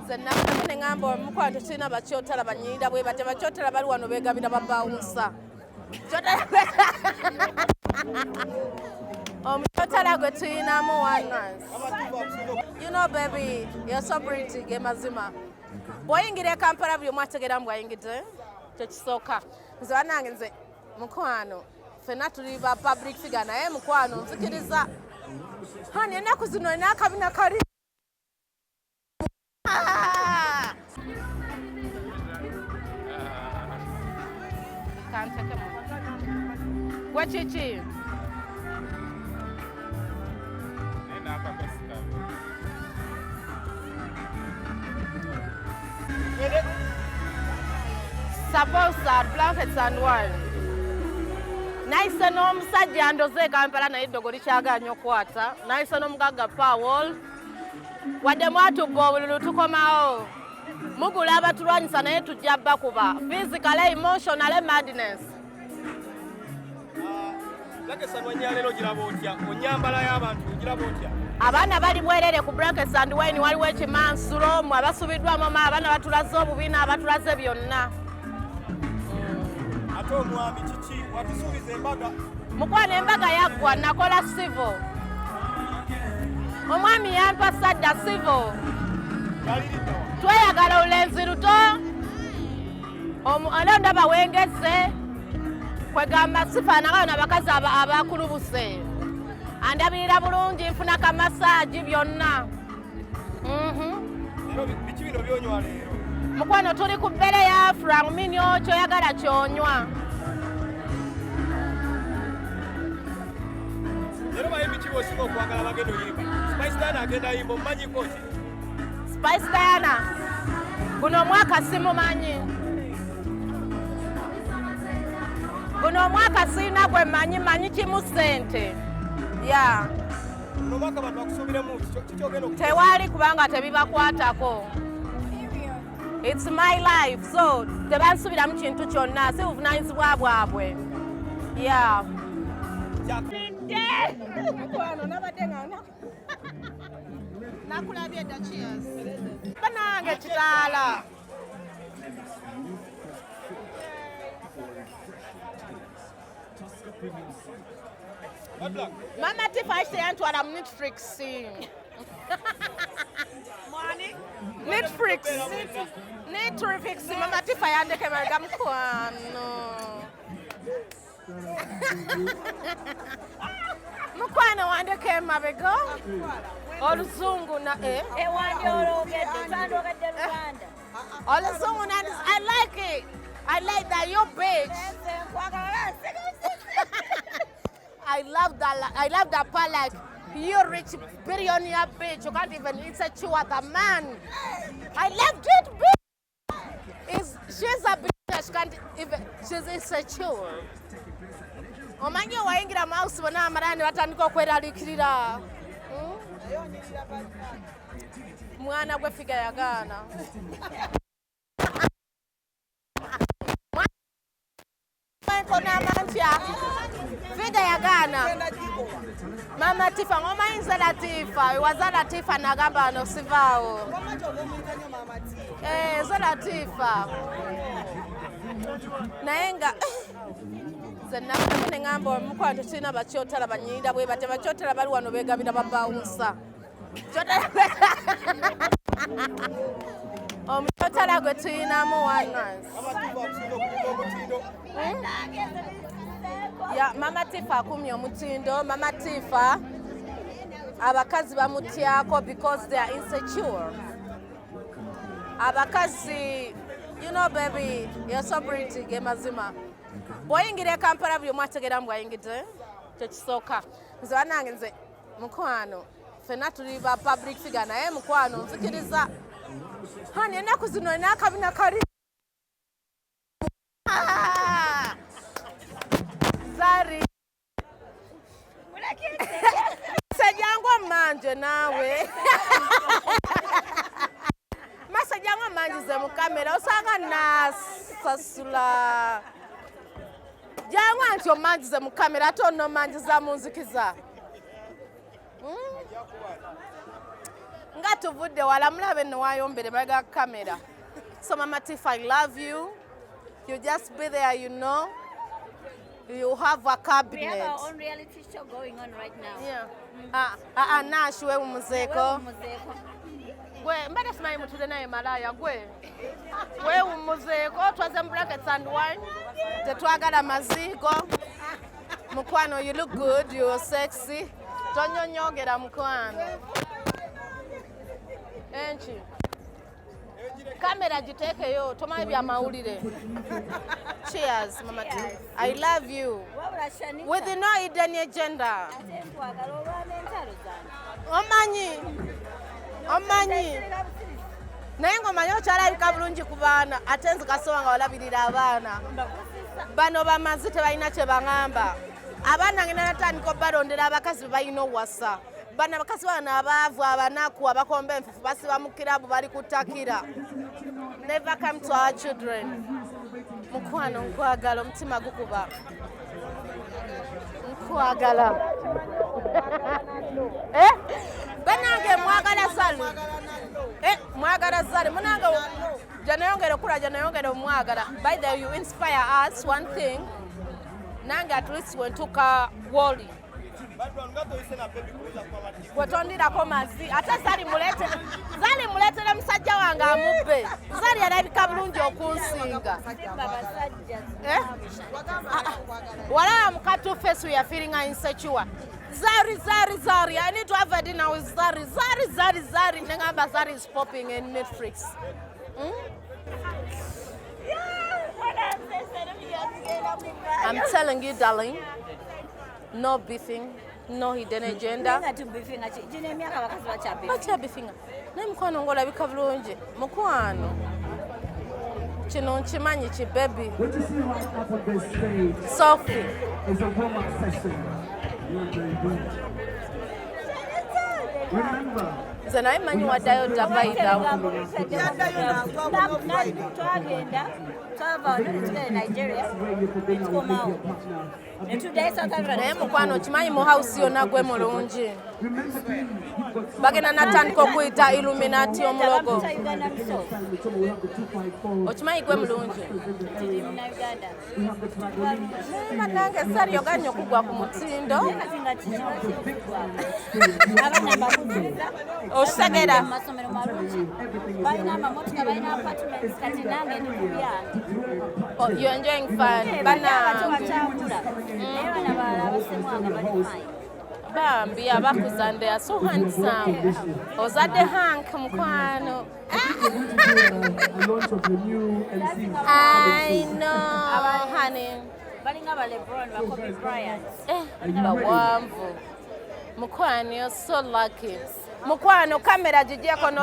Nze nakutamu ne ŋŋamba omukwano tetulina bakyotala banyirira bwe batya, bakyotala bali wano beegabira babawunsa. Omukyotala gwe tulinamu wano. You know baby, you're so pretty, ge mazima. Bw'oyingira e Kampala buli omu ategeera mbu ayingidde, kyekisooka. Nze bannange nze mukwano ffenna tuli ba public figure naye mukwano nzikiriza. Hani ennaku zino olina akabina kali kantekemu gwe kiki Saposa, blankets and wine. Nayise n'omusajja ndoze e Kampala naye eddogo likyagaanye okukwata. Nayise n'omugagga Paul. Wadde mwatubba obululu tukomawo. Mugula abatulwanyisa naye tujja bakuba. Physically, emotionally, madness. Abaana bali bwerere ku Blankets and Wine, waliwo ekimansulo mwe abasubiddwamu ma abaana batulaze obubiina abatulaze byonna. Ate omwami kiki watusuubiza embaga? Mukwano embaga yaggwa, nakola civil. Omwami yampa sadda civil. Tweyagala olulenzi luto. Era ndaba wengeze kwegamba sifaanagana nabakazi abakulubuse. Andabirira bulungi, nfuna kamasaagi byonna. Biki bino byonywa leero? Mukwano tuli ku bbere ya Frank Minyo, kyoyagala kyonywa. Leero bayimbi ki b'osinga okwagala bagenda oyimba? Spice Diana agenda yimba, omumanyiko ki? Spice Diana guno omwaka simumanyi, guno omwaka sirina gwe manyi, manyi kimu ssente ya tewali kubanga tebibakwatako. It's my life, so tebansubiramu kintu kyonna, si buvunaanyizibwa bwabwe. Yeah. Nakulabye dda, cheers. Banange kitaala. Mama Tifa aise yantwala mu Netflix. Mwani? Netflix. Netflix. Mama Tifa yandeke mabega mukwano. Mukwano wandeke emabega. Oluzungu na eh? Oluzungu na I like it. I like that you bitch. I love that. I love that part. Like you rich billionaire bitch. You can't even insecure the man. I loved it, bitch. Is she's a bitch. She can't even. She's insecure. Omanyi owayingira mu house bonna amala ne batandika okweraliikirira. Mwana gwe figa yagaana. Nkonamantya figa yagaana. Mama Tifa ngomanyi nze Latifa ewaza Latifa nagamba wano sivaawo. Nze Latifa naye nga nze nakutamu ne ŋŋamba omukwano tetulina bakyotala banyirira bwe batya, bakyotala bali wano beegabira babawunsa. Omukyotala gwe tulinamu wano. Ya Mama Tifa akumye omutindo. Mama Tifa abakazi bamutyako because they are insecure. Abakazi, you know baby, you're so pretty, ge mazima. Bw'oyingira e Kampala buli omu ategeera mbu ayingidde, kyekisooka. Nze bannange nze mukwano ffenna tuli ba public figure naye mukwano nzikiriza. Hani ennaku zino olina akabina kali Zari sejangu omanje naawe masejangu omanjize mu kamera osanga nasasula jangu anti omanjize mu kamera ate onomanjiza mu nzikiza. Nga tuvudde wala, mulabe nno wayombere mabega kamera. So Mama Tifa, I love you. You just be there. You have a We cabinet. have our own reality show going on right now. Yeah. Ah, ah, ah, Nash, weewumuzeeko. Weewummuzeeko. Gwe mbadde simanyi mutudde naye malaaya gwe. Weewummuzeeko, twaze mu brackets and wine. Tetwagala maziigo. Mukwano, you look good, you're sexy. Tonyonyogera, mukwano. Enki. Kamera giteekeyo, tomanyi byamawulire. Cheers, Mama T. I love you. Wabula Shanita, With no hidden agenda. Ate nkwagala olwana entalo zange. Omanyi. Omanyi. Sirika busirisi. Naye ng'omanyi okyalabika bulungi ku baana, ate nze kasoba nga walabirira abaana. Mbakusisa. Bano bamazi tebalina kye baŋŋamba. Abaana ngenda natandika obalondera abakazi be balina owasa. Bano abakazi bano abaavu, abanaku, abakomba enfufu, basiba mu kirabu, bali kutakira. Never come to our children. Mukwano, nkwagala, omutima gukuba, nkwagala. Eh? Banange, mwagala Zari. Eh, mwagala Zari munange, gyanayongera okula, gyanayongera omwagala. By the way, you inspire us. One thing, nange at least wentuka woli Badru, nga toyise na baby kubuuza ku Mama Tifa. Gwetondirako mazi. Ate Zari mulete, Zari muletere musajja wange amubbe. Zari alabika bulungi okunsinga. Simba basajja. Eh? Wala mukatu face, we are feeling insecure. Zari, Zari, Zari, I need to have a dinner with Zari. Zari, Zari, Zari. Nengamba Zari is popping in Netflix. Mwana nsese tugenda mu maaso. I'm telling you, darling, no beefing, no hidden agenda. Nga tubifinga ki? Gino emyaka abakazi bakyabifinga. Bakyabifinga. Naye mukwano, ng'olabika bulungi. Mukwano, kino nkimanyi ki baby. What you see right up on this stage Sophie. Is a warm-up session. Remember, Nze naye mmanyi waddayo dda bayitawo. Twagenda, twava wano netugenda Nigeria, netukomawo, netuddayo South Africa. Naye mukwano, okimanyi mu house yonna gwe mulungi. Remember please, you've got so Bagenda natandika okuyita Illuminati, omulogo. Bamuta Uganda musozi. We have the 254. Okimanyi gwe mulungi. Tiri munauganda. We have the Dragonians. Naye bannange, sari oganye okugwa ku mutindo. Naye kati nga kiki bakizigwako abaana mbakuziriza Okitegera? Mu masomero malungi, balina amamotoka, balina apartments. Kati nange ndi ku byange. Oh, you enjoying fun. Abato Bannange. bakyakula, naye bana balala abasemwanga bali fine. Bambi abakuza and they are so handsome. Ozadde hank, mukwano. A launch of the new MC. I know, honey. Balinga ba LeBron, ba Kobe Bryant. Eh, bawanvu. Mukwano, you're so lucky. Mukwano, kamera gigyeko no.